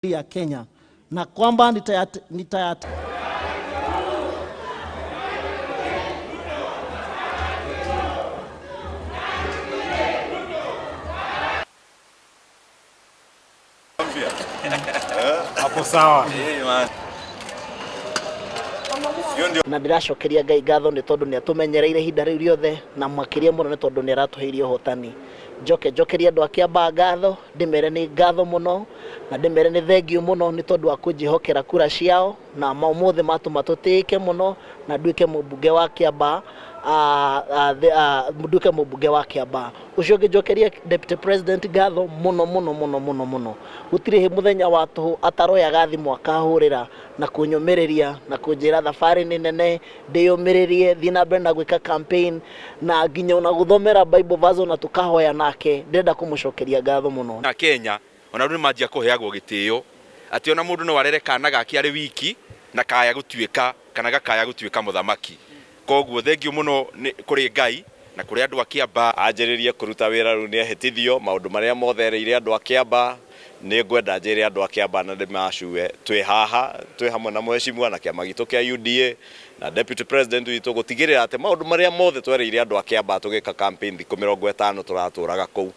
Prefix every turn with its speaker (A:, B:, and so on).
A: Ya Kenya na kwamba nitayat
B: Hapo sawa.
A: Na ndĩracokeria Ngai ngatho nĩ tondũ nĩ atũmenyereire ihinda rĩu rĩothe, na makĩria mũno nĩ tondũ nĩ aratũheire ũhotani. Njoke njokerie andũ a Kiambaa ngatho, ndĩmere nĩ ngatho mũno na ndĩmere nĩ thengiũ mũno nĩ tondũ wa kũnjĩhokera kura ciao, na ũmũthĩ matũma tũtĩĩke mũno na nduĩke mũmbunge wa Kiambaa, nduĩke mũmbunge wa Kiambaa. Ũcio ũngĩ njokerie Deputy President ngatho mũno mũno mũno mũno mũno. Gũtirĩ mũthenya wa tũhũ ataroyaga thimũ akahũrĩra na kũnyũmĩrĩria na kũnjĩra thabarĩ nĩ nene, ndĩyũmĩrĩrie, thiĩ na mbere na gwĩka campaign na nginya ona gũthomera Bible verse ona tũkahoya nake. Ndĩrenda kũmũcokeria ngatho mũno.
C: Na Kenya ona rĩu nĩ manjia kũheagwo gĩtĩo atĩ ona mũndũ no arere kana gake arĩ wiki na kaya gũtuĩka kana gakaya gũtuĩka mũthamaki. Koguo thengiũ mũno nĩ kũrĩ Ngai na kũrĩ andũ a Kiambaa.
D: Anjĩrĩrie kũruta wĩra rĩu nĩ ehĩtithio maũndũ marĩa mothe erĩire andũ a Kiambaa. Nĩ ngwenda njĩre andũ a Kiambaa na ndĩmacue twĩ haha twĩ hamwe na mheshimiwa na kĩama gitũ kĩa UDA na Deputy President witũ gũtigĩrĩra atĩ maũndũ marĩa mothe twerĩire andũ a Kiambaa tũgĩka campaign thikũ 50 tũratũraga kũu.